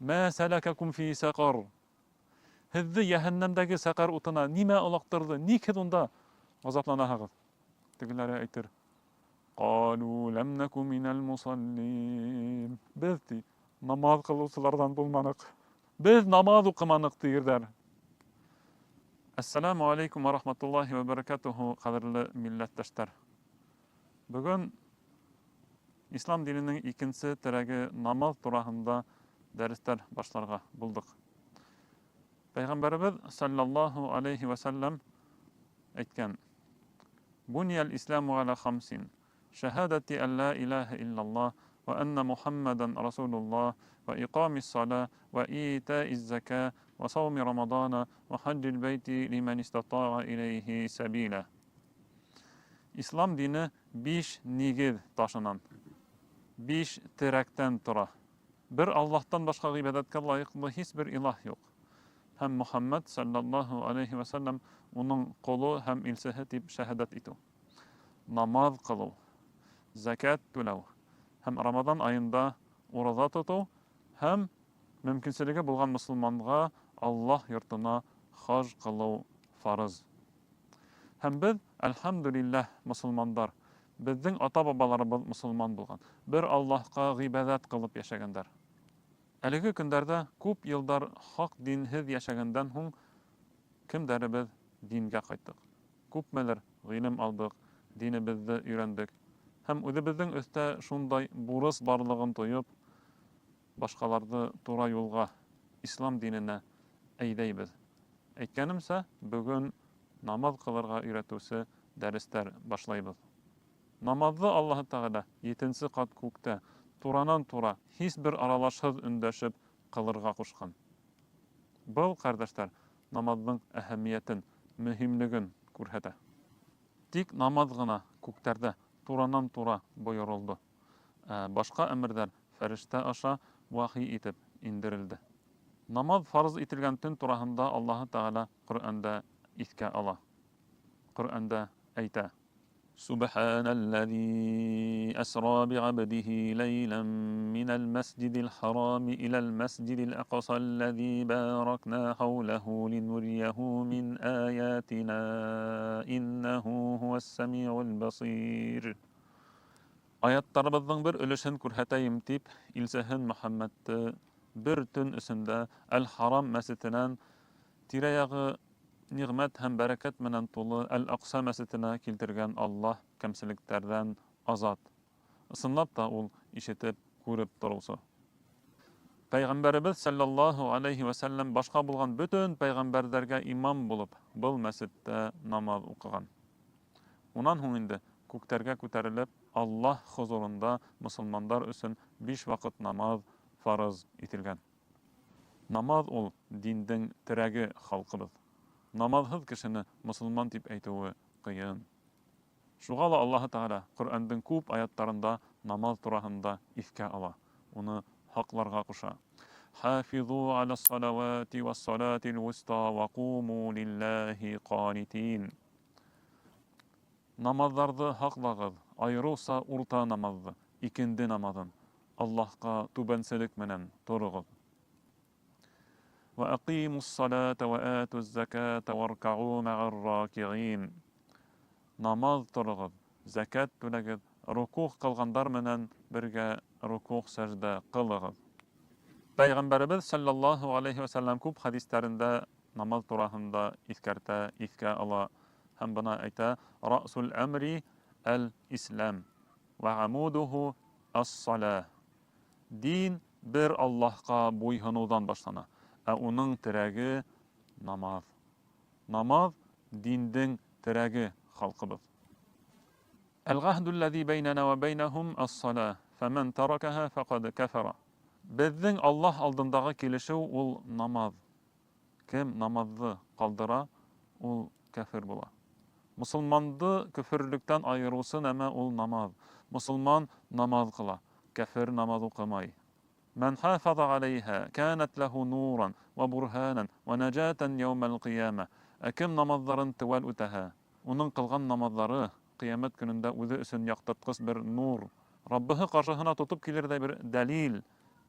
Мә сәләкәкум фи сәҡар. Һеҙҙе йәһәннәмдәге сәҡәр утына нимә олаҡтырҙы? Ник һеҙ унда ғазапланаһығыҙ? Тегеләре әйтер. Ҡалу ләм нәку минәл мусаллин. Беҙ ти намаҙ ҡылыусыларҙан булманыҡ. Беҙ намаҙ уҡыманыҡ тиерҙәр. Әссәләмү алейкум ва рахматуллаһи ва бәрәкәтүһү, ҡәҙерле милләттәштәр. Бөгөн Ислам диненең икенсе терәге намаҙ тураһында дәрестәр башларға булдыҡ. Пәйғәмбәребеҙ саллаллаһу алейхи ва сәлләм әйткән: Буниял исламу аля хамсин: шәһадәти ан ла илаһа иллаллаһ ва анна Мухаммадан расулуллаһ ва иқамис сала ва итаиз зака ва сауми рамадана ва хаҗҗил бәйти лиман истатаа илейхи сабила. Ислам дине биш нигеҙ ташынан, биш терәктән тора. Бер Аллаһтан башҡа ғибәҙәткә лайыҡлы һис бер илаһ юҡ. Һәм Мөхәммәд саллаллаһу алейһи вә сәлләм уның ҡоло һәм илсеһе тип шәһәдәт итеү. Намаҙ ҡылыу, зәкәт түләү һәм Рамаҙан айында ураҙа тотоу һәм мөмкинселеге булған мосолманға Аллаһ йортона хаж ҡылыу фарыз. Һәм беҙ, әлхәмдүлилләһ, мосолмандар. Беҙҙең ата-бабаларыбыҙ мосолман булған, бер Аллаһҡа ғибәҙәт ҡылып йәшәгәндәр. Әлеге көндәрҙә күп йылдар хаҡ динһеҙ йәшәгәндән һуң кемдәребеҙ дингә ҡайттыҡ, күпмелер ғилем алдыҡ, динебеҙҙе өйрәндек һәм үҙебеҙҙең өҫтә шундай бурыс барлығын тойоп, башҡаларҙы тура юлға, ислам диненә әйҙәйбеҙ. Әйткәнемсә, бөгөн намаҙ ҡылырға өйрәтеүсе дәрестәр башлайбыҙ. Намаҙҙы Аллаһы Тәғәлә етенсе ҡат күктә, туранан-тура, һис бер аралашһыҙ өндәшеп ҡылырға ҡушҡан. Был, ҡәрҙәштәр, намаҙҙың әһәмиәтен, мөһимлеген күрһәтә. Тик намаҙ ғына күктәрҙә туранан-тура бойоролдо. Ә башҡа әмерҙәр фәрештә аша вахий итеп индерелде. Намаҙ фарыз ителгән төн тураһында Аллаһы Тәғәлә Ҡөрьәндә иҫкә ала. Ҡөрьәндә әйтә. Сүбхәнәлләзи әсра биғәбдиһи ләйлән минәл мәсҗидил хәрами иләл мәсҗидил әҡсалләзи бәрәкнә хәүләһү линурияһү мин аятина иннәһү һүәс-сәмиғул басир. Аяттарыбыҙҙың бер өлөшөн күрһәтәйем дип, илсеһен Мөхәммәдте бер төн эсендә Әл-Харам мәсетенән тирә-ягы ниғмәт һәм бәрәкәт менән тулы Әл-Аҡса мәсетенә килтергән Аллаһ кәмселектәрҙән азат. Ысынлап та Ул ишетеп, күреп тороусы. Пәйғәмбәребеҙ сәлләллаһу ғәләйһи вә сәлләм башҡа булған бөтөн пәйғәмбәрҙәргә имам булып был мәсеттә намаҙ уҡыған. Унан һуң инде күктәргә күтәрелеп, Аллаһ хозурында мосолмандар өсөн биш ваҡыт намаҙ фарыз ителгән. Намаҙ ул, диндең терәге, халҡыбыҙ. Намаҙһыҙ кешене мосолман дип әйтеүе ҡыйын. Шуға ла Аллаһы Тәғәлә Ҡөрьәндең күп аяттарында намаҙ тураһында иҫкә ала, уны һаҡларға ҡуша. Хәфизу аляс-салавати вас-салатил вуста ва ҡуму лиллаһи ҡанитин. Намаҙҙарҙы һаҡлағыҙ, айырыуса урта намаҙҙы, икенде намаҙын, Аллаһҡа түбәнселек менән тороғоҙ. Вә әҡимус-салата вә атуз-заката варкау мәғар-ракиғин. Намаҙ тороғоҙ, зәкәт түләгеҙ, рукуғ ҡылғандар менән бергә рукуғ-сәждә ҡылығыҙ. Пәйғәмбәребеҙ саллаллаһу алейһи вә сәлләм күп хәдистәрендә намаҙ тураһында иҫкәртә, иҫкә ала һәм бына әйтә: Раъсул әмри әл-ислам вә амудуху ас-салаһ. Дин бер Аллаһҡа буйһоноуҙан башлана, ә уның терәге намаҙ. Намаҙ диндең терәге, халҡыбыҙ. Әл-ғаһдул ләзи бәйнәнә вә бәйнәһум ас-салаһ, фәмән таракаһа фәҡәд кәфәра. Беҙҙең Аллаһ алдындағы килешеү ул намаҙ. Кем намаҙҙы ҡалдыра, ул кәфер була. Мосолманды көфөрлөктән айырыусы нәмә ул намаҙ. Мосолман намаҙ ҡыла, кәфер намаҙ уҡымай. Мән хафаза алейһа кәнәт ләһу нуран вә бурһанан вә нәҗәтән яумәл ҡиямә. Ә кем намаҙҙарын теүәл үтәһә, уның ҡылған намаҙҙары ҡиәмәт көнөндә үҙе өсөн яҡтыртҡыс бер нур, Раббыһы ҡаршыһына тотоп килерҙәй бер дәлил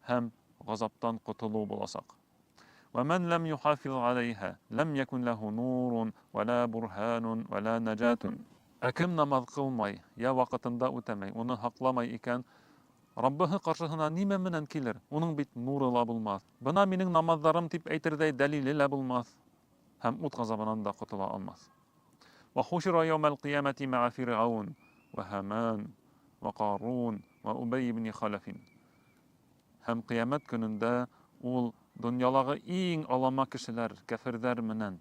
һәм газаптан котолоу буласаҡ. Вә мән ләм юхафиз галәйһә ләм йәкүн ләһү нурун вә лә бурһанун вә лә нәҗәтун. Ә кем намаҙ ҡылмай, йә ваҡытында үтәмәй, уны һаҡламай икән, Раббыһы ҡаршыһына нимә менән килер? Уның бит нуры ла булмаҫ. Бына минең намаҙҙарым тип әйтерҙәй дәлиле лә булмаҫ һәм ут ғазабынан да ҡотола алмаҫ. Вә хушира яумәл ҡиәмәти мәә фирғәүн вә һәмән вә ҡарун вә Үбәй ибни Хәләфин. Һәм ҡиәмәт көнөндә ул донъялағы иң алама кешеләр, кәферҙәр менән,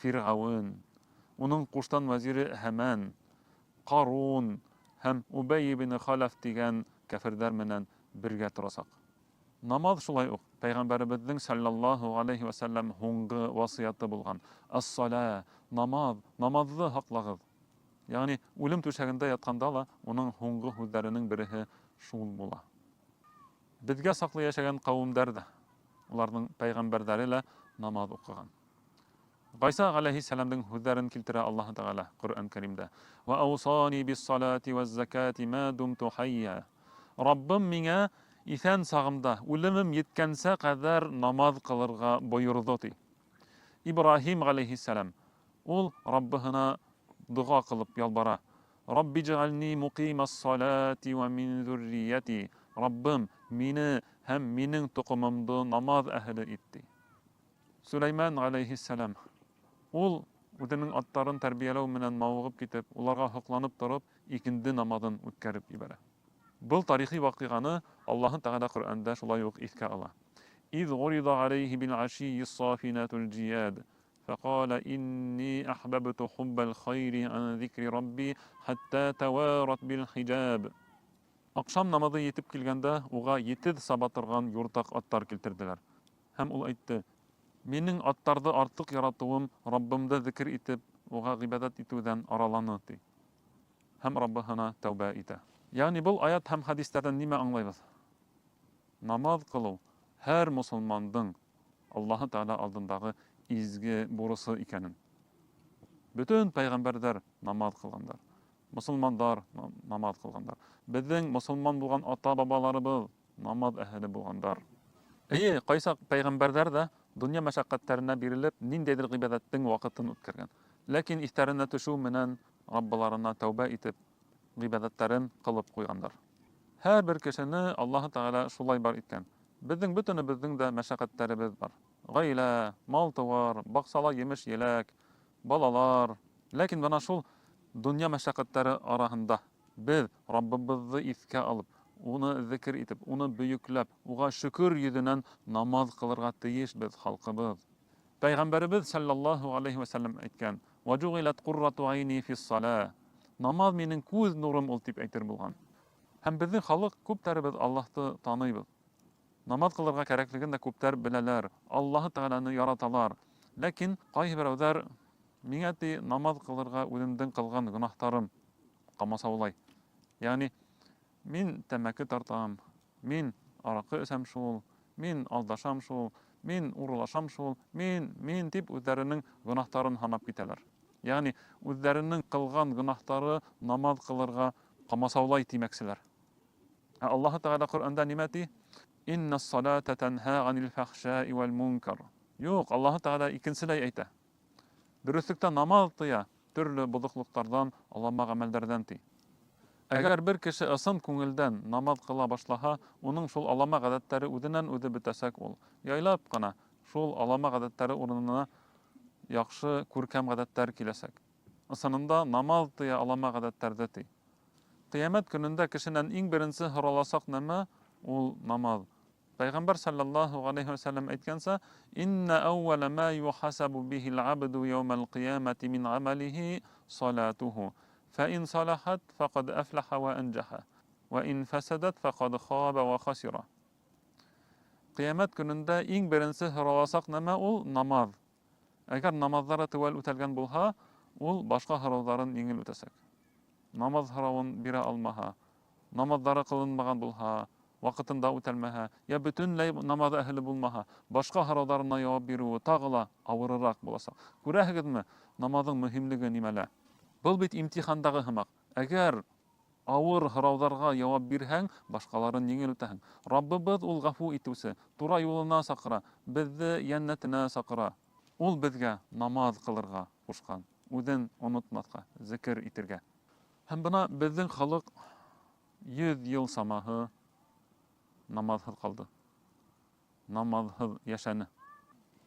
Фирғәүен, уның ҡуштан вәзире Һәмән, Ҡарун һәм Үбәй ибне Хәләф тигән кәферҙәр менән бергә торасаҡ. Намаҙ шулай уҡ Пәйғәмбәребеҙҙең саллаллаһу ғәләйһи вә сәлләм һуңғы васыяты булған. Әс-салә, намаҙ, намаҙҙы һаҡлағыҙ. Ягъни үлем түшәгендә ятҡанда ла уның һуңғы һүҙҙәренең береһе шул була. Беҙгә саҡлы йәшәгән ҡәүемдәр ҙә, уларҙың пәйғәмбәрҙәре лә намаҙ уҡыған. Гайса галәйһиссәламдең һүҙҙәрен килтерә Аллаһы Тәғәлә Ҡөрьән Кәримдә. Вә аусани биссалати вәз-зәкәти мә думту хәййә. Раббым миңә иҫән сағымда, үлемем еткәнсә ҡәҙәр намаҙ ҡылырға бойорҙо, ти. Ибраһим галәйһиссәлам ул Раббыһына доға ҡылып ялбара. Рабби иҗгальни мукимас-салати вә мин зуррияти. Раббым, мине һәм минең тоҡомомдо намаҙ әһеле ит, ти. Сөләймән галәйһиссәлам ул үҙенең аттарын тәрбиәләү менән мавығып китеп, уларға һоҡланып тороп, икенде намаҙын үткәреп ебәрә. Был тарихи ваҡиғаны Аллаһы Тәғәлә Ҡөрьәндә шулай уҡ иҫкә ала. Иҙ ғуриҙа ғәләйһи бил-ғәшиййис-сафинатул җияд, фәҡалә инни әхбәбту хуббәл хайри ан зикри рабби хәттә тәвәрәт бил-хиҗаб. Аҡшам намаҙы етеп килгәндә, уға етеҙ саба торған юртаҡ аттар килтерҙеләр. Һәм ул әйтте, Минең аттарҙы артыҡ яратыуым Раббымды зекер итеп, уға ғибәҙәт итеүҙән араланы, ти. Һәм Раббыһына тәүбә итә. Ягъни был аят һәм хәдистәрҙән нимә аңлайбыҙ? Намаҙ ҡылыу һәр мосолмандың Аллаһы Тәғәлә алдындағы изге бурысы икәнен. Бөтөн пәйғәмбәрҙәр намаҙ ҡылғандар. Мосолмандар намаҙ ҡылғандар. Беҙҙең мосолман булған ата-бабаларыбыҙ намаҙ әһеле булғандар. Эйе, ҡайсаҡ пәйғәмбәрҙәр ҙә донъя мәшәҡәттәренә бирелеп, ниндәйҙер ғибәҙәттең ваҡытын үткәргән. Ләкин иҫтәренә төшөү менән Раббыларына тәүбә итеп, ғибәҙәттәрен ҡылып ҡуйғандар. Һәр бер кешене Аллаһы Тәғәлә шулай бар иткән. Беҙҙең бөтөнөбөҙҙөң дә мәшәҡәттәребеҙ бар. Ғаилә, мал-тыуар, баҡсала емеш-еләк, балалар. Ләкин бына шул донъя мәшәҡәттәре араһында беҙ Раббыбыҙҙы иҫкә алып, Уны зекер итеп, Уны бөйөкләп, Уға шөкөр йөҙөнән намаҙ ҡылырға тейешбеҙ, халҡыбыҙ. Пәйғәмбәребеҙ сәлләллаһу ғәләйһи вә сәлләм әйткән, Вә җугыйләт ҡуррату гайни фис-салә. Намаҙ минең күҙ нурым ул, дип әйтер булган. Һәм беҙҙең халыҡ, күптәребеҙ Аллаһты таныйбыҙ. Намаҙ ҡылырға кәрәклеген дә күптәр беләләр, Аллаһы Тәғәләне яраталар. Ләкин ҡайһы берәүҙәр, Миңә, ти, намаҙ ҡылырға үҙемдең ҡылған гөнаһтарым ҡамасаулай. Ягъни, мин тәмәке тартам, мин араҡы эсәм шул, мин алдашам шул, мин урлашам шул, мин, мин, дип үзләренең гөнаһтарын һанап китәләр. Ягъни, үзләренең кылган гөнаһтары намаҙ кылырга ҡамасаулай тимәкселәр. Ә Аллаһы Тәгалә Коръәндә нимә ти? Иннас-салата тәнһа ганил фәхшаи вәл мункар. Юк, Аллаһы Тәгалә икенселәй әйтә. Дөреслектә намаҙ тыя төрлө боҙоҡлоҡтарҙан, алама ғәмәлдәрҙән, ти. Әгәр бер кеше ысын күңелдән намаҙ кыла башлаһа, уның шул алама ғәҙәттәре үҙенән-үҙе бөтәсәк ул. Яйлап кына шул алама ғәҙәттәре урынына яҡшы, күркәм ғәҙәттәр киләсәк. Ысынында намаҙ тыя алама ғәҙәттәрҙе, ти. Ҡиәмәт көнөндә кешенән иң беренсе һораласаҡ нәмә, ул намаҙ. Пәйғәмбәр саллаллаһу ғәләйһи вә сәлләм әйткәнсә, Иннә әүвәлә мә юхасабу биһил абду яумәл ҡиәмәти мин гамәлиһи салатуху, фә ин салахат фәкад әфләхә вә әнҗәхә, вә ин фәсәдәт фәкад хабә вә хасира. Ҡиәмәт көнөндә иң беренсе һораласаҡ нәмә ул намаҙ. Әгәр намаҙҙары теүәл үтәлгән булһа, ул башҡа һорауҙарын еңел үтәсәк. Намаҙ һорауын бирә алмаһа, намаҙҙары ҡылынмаған булһа, ваҡытында үтәлмәһә, йә бөтөнләй намаҙ әһеле булмаһа, башҡа һорауҙарына яуап биреүе тағы ла ауырыраҡ буласаҡ. Күрәһегеҙме, намаҙҙың мөһимлеге нимәлә? Был бит имтихандағы һымаҡ. Әгәр Авыр һорауҙарға яуап бирһәң, башҡаларын еңел үтәһең. Раббыбыҙ ул ғәфү итеүсе, тура юлына саҡыра, беҙҙе йәннәтенә саҡыра. Ул беҙгә намаҙ ҡылырға ҡушҡан, үҙен онотмаҫҡа, зекер итергә. Һәм бына беҙҙең халыҡ 100 йыл самаһы намаҙһыҙ ҡалды. Намаҙһыҙ йәшәне.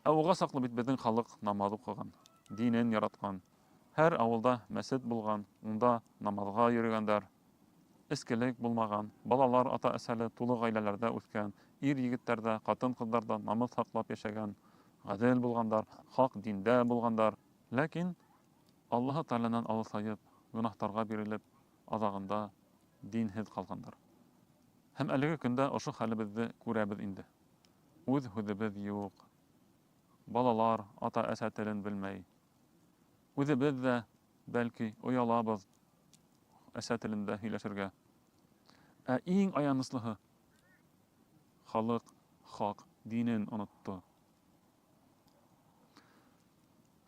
Ә уға саҡлы бит беҙҙең халыҡ намаҙ уҡыған, динен яратҡан. Һәр ауылда мәсет булған, унда намаҙға йөрөгәндәр. Эскелек булмаған, балалар ата-әсәле тулы ғаиләләрҙә үҫкән, ир-егеттәр ҙә, ҡатын-ҡыҙҙар ҙа намыҫ һаҡлап йәшәгән, ғәҙел булғандар, хаҡ диндә булғандар. Ләкин Аллаһы Тәғәләнән алыҫайып, гөнаһтарға бирелеп, аҙағында динһеҙ ҡалғандар. Һәм әлеге көндә ошо хәлебеҙҙе күрәбеҙ инде. Үҙ һүҙебеҙ юҡ. Балалар ата-әсә телен белмәй. Үҙебеҙ ҙә, бәлки, оялабыҙ әсә телендә һөйләшергә. Ә иң аяныслыһы, халыҡ хаҡ динен онотто.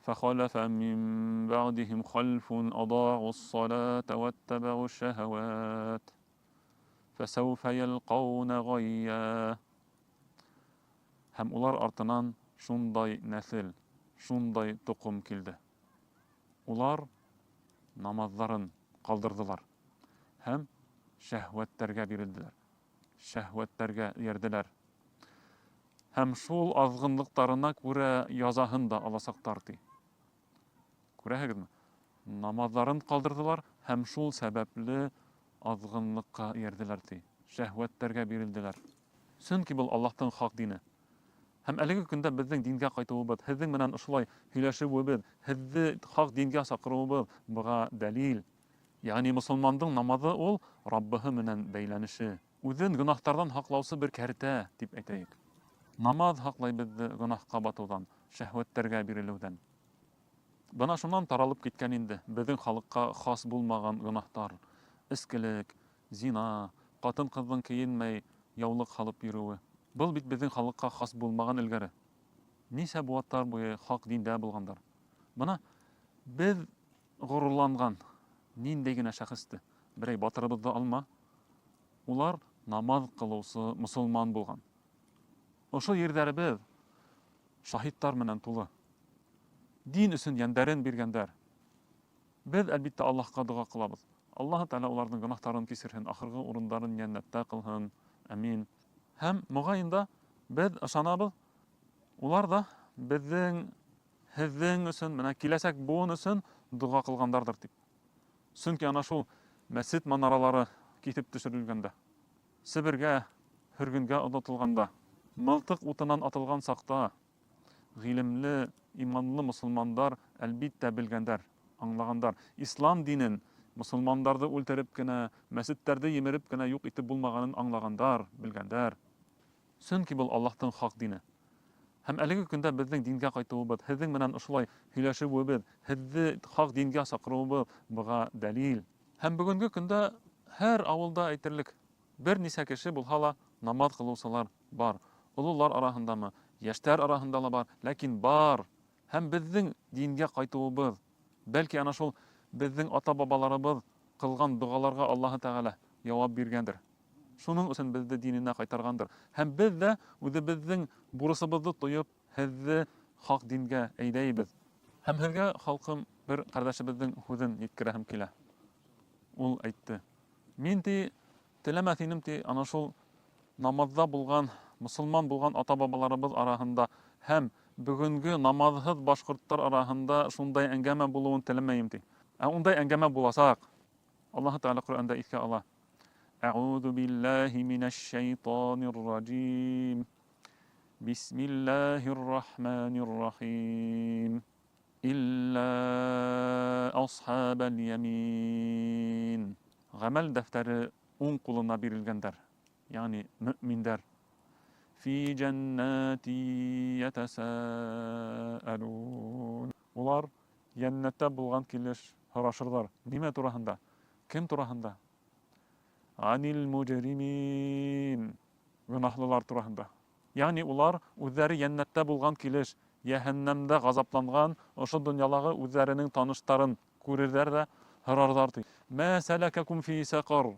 فخلف من بعدهم خلف أضاعوا الصلاة واتبعوا الشهوات فسوف يلقون غيا. Һәм улар артынан шундай нәҫел, шундай тоҡом килде. Улар намаҙҙарын ҡалдырҙылар һәм шәһвәттәргә бирелделәр, шәһвәттәргә эйәрҙеләр. Һәм шул аҙғынлыҡтарына күрә язаһын да аласаҡтар, ти. Күрәһегеҙме? Намаҙҙарын ҡалдырҙылар һәм шул сәбәпле аҙғынлыҡҡа эйәрҙеләр, ти. Шәһвәттәргә бирелделәр. Сөнки был Аллаһтың хаҡ дине. Һәм әлеге көндә беҙҙең дингә ҡайтыуыбыҙ, һеҙҙең менән ошолай һөйләшеүебеҙ, һеҙҙе хаҡ дингә саҡырыуыбыҙ быға дәлил. Ягъни мосолмандың намаҙы ул Раббыһы менән бәйләнеше. Үҙен гөнаһтарҙан һаҡлаусы бер кәртә, тип әйтәйек. Намаҙ һаҡлай беҙҙе гөнаһҡа батыуҙан, шәһвәттәргә бирелеүҙән. Бына шунан таралып киткән инде беҙҙең халыҡҡа хас булмаған гөнаһтар. Эскелек, зина, ҡатын-ҡыҙҙың кейенмәй яулыҡ һалып йөрөүе. Был бит беҙҙең халыҡҡа хас булмаған элгәре. Нисә быуаттар буйы хаҡ диндә булғандар. Бына беҙ ғорурланған ниндәй генә шәхесте, берәй батырыбыҙҙы алма, улар намаҙ ҡылыусы мосолман булған. Ошо ерҙәребеҙ шаһиттар менән тулы. Дин өсөн йәндәрен биргәндәр. Беҙ, әлбиттә, Аллаһҡа доға ҡылабыҙ. Аллаһы Тәғәлә уларҙың гөнаһтарын кисерһен, ахырғы урындарын йәннәттә ҡылһын. Амин. Һәм моғайын да беҙ ышанабыҙ, улар ҙа беҙҙең, һеҙҙең өсөн, бына киләсәк быуын өсөн доға ҡылғандарҙыр тип. Сөнки ана шул мәсет манаралары киҫеп төшөрөлгәндә, Себергә, һөргөнгә оҙатылғанда, мылтыҡ утынан атылған саҡта ғилемле, иманлы мосолмандар әлбиттә белгәндәр, аңлағандар. Ислам динен мосолмандарҙы үлтереп кенә, мәсеттәрҙе емереп кенә юҡ итеп булмағанын аңлағандар, белгәндәр. Сөнки был Аллаһтың хаҡ дине. Һәм әлеге көндә беҙҙең дингә ҡайтыуыбыҙ, һеҙҙең менән ошолай һөйләшеүебеҙ, һеҙҙе хаҡ дингә саҡырыуыбыҙ быға дәлил. Һәм бөгөнгө көндә һәр ауылда әйтерлек бер нисә кеше булһа ла намаҙ ҡылыусылар бар. Ололар араһындамы, йәштәр араһында ла бар, ләкин бар. Һәм беҙҙең дингә ҡайтыуыбыҙ, бәлки ана шул беҙҙең ата-бабаларыбыҙ ҡылған доғаларға Аллаһы Тәғәлә яуап биргәндер. Шуның өсөн беҙҙе диненә ҡайтарғандыр. Һәм беҙ ҙә үҙебеҙҙең бурысыбыҙҙы тойоп, һеҙҙе хаҡ дингә әйҙәйбеҙ. Һәм һеҙгә, халҡым, бер ҡәрҙәшебеҙҙең һүҙен еткерәһем килә. Ул әйтте: Мин ти теләмәҫ инем ти ана шул намаҙҙа булған, мосолман булған ата-бабаларыбыҙ араһында һәм бөгөнгө намаҙһыҙ башҡорттар араһында шундай әңгәмә булыуын теләмәйем ти. Ә ундай әңгәмә буласаҡ. Аллаһы Тәғәлә Ҡөрьәндә иҫкә ала. Әғүҙу биллаһи минәш шайтанир ражим. Бисмиллаһир рахманир рахим. Илля асхабал ямин. Ғәмәл дәфтәре уң ҡулына бирелгәндәр, ягъни мөминдәр. Фи джаннати ятасаалун. Улар йәннәттә булған килеш һорашырҙар. Нимә тураһында? Кем тураһында? Анил мужримин. Гөнаһлылар тураһында. Ягъни улар үҙҙәре йәннәттә булған килеш йәһәннәмдә ғазапланған ошо донъялағы үҙҙәренең таныштарын күрерҙәр ҙә Һорарҙар ти: "Мә сәләкәкум фи сәҡар?"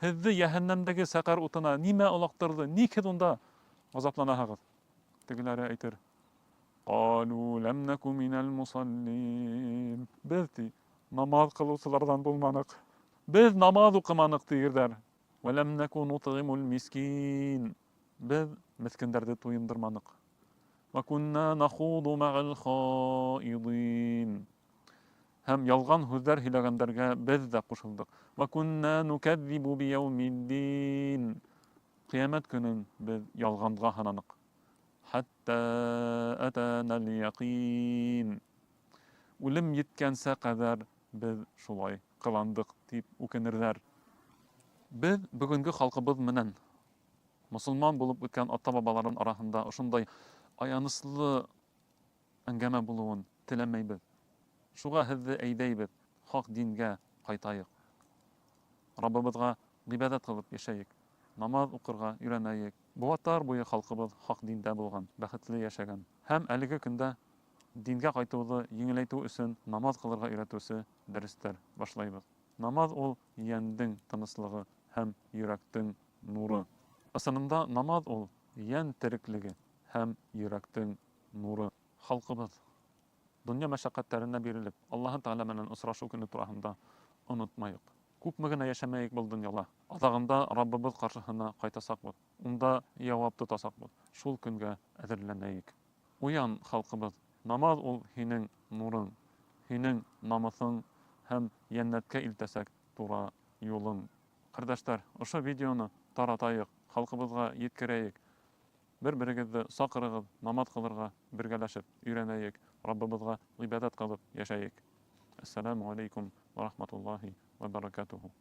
Һеҙҙе йәһәннәмдәге сәҡәр утына нимә олаҡтырҙы? Ник һеҙ унда ғазапланаһығыҙ? Тегеләре әйтер: "Ҡалу ләм нәку минәл мусаллин." Беҙ ти намаҙ ҡылыусыларҙан булманыҡ. Беҙ намаҙ уҡыманыҡ, тиерҙәр. Вә ләм нәку нутғимул мискин. Беҙ меҫкендәрҙе туйындырманыҡ. Вә кунна нахуду мәғәл хаидин. Һәм ялған һүҙҙәр һөйләгәндәргә беҙ ҙә ҡушылдыҡ. Вә кунна нукәҙҙибу бияумиддин. Ҡиәмәт көнөн беҙ ялғанға һананыҡ. Хәтта әтәнәл яҡин. Үлем еткәнсә ҡәҙәр беҙ шулай ҡыландыҡ, тип үкенерҙәр. Беҙ бөгөнгө халҡыбыҙ менән мосолман булып үткән ата-бабаларын араһында ошондай аяныслы әңгәмә булыуын теләмәйбеҙ. Шуға һеҙҙе әйҙәйбеҙ, хаҡ дингә ҡайтайыҡ. Раббыбыҙға ғибәҙәт ҡылып йәшәйек. Намаҙ уҡырға өйрәнәйек. Быуаттар буйы халҡыбыҙ хаҡ диндә булған, бәхетле йәшәгән. Һәм әлеге көндә дингә ҡайтыуҙы еңеләйтеү өсөн намаҙ ҡылырға өйрәтеүсе дәрестәр башлайбыҙ. Намаҙ ул йәндең тыныслығы һәм йөрәктең нуры. Ысынында намаҙ ул йән тереклеге һәм йөрәктең нуры. Халҡыбыҙ донъя мәшәҡәттәренә бирелеп, Аллаһы Тәғәлә менән осрашыу көнө тураһында онотмайыҡ. Күпме генә йәшәмәйек был донъяла, аҙағында Раббыбыҙ ҡаршыһына ҡайтасаҡбыҙ. Унда яуап тотасаҡбыҙ. Шул көнгә әҙерләнәйек. Уян, халҡыбыҙ. Намаҙ ул һинең нурың, һинең намыҫың һәм йәннәткә илтәсәк тура юлың. Ҡәрҙәштәр, ошо видеоны таратайыҡ, халҡыбыҙға еткерәйек. Бер-берегеҙҙе саҡырығыҙ, намаҙ ҡылырға бергәләшеп өйрәнәйек, Раббыбыҙға ғибәҙәт ҡылып йәшәйек. Әссәләмү алейкум ва рахматуллаһи ва баракатуһу.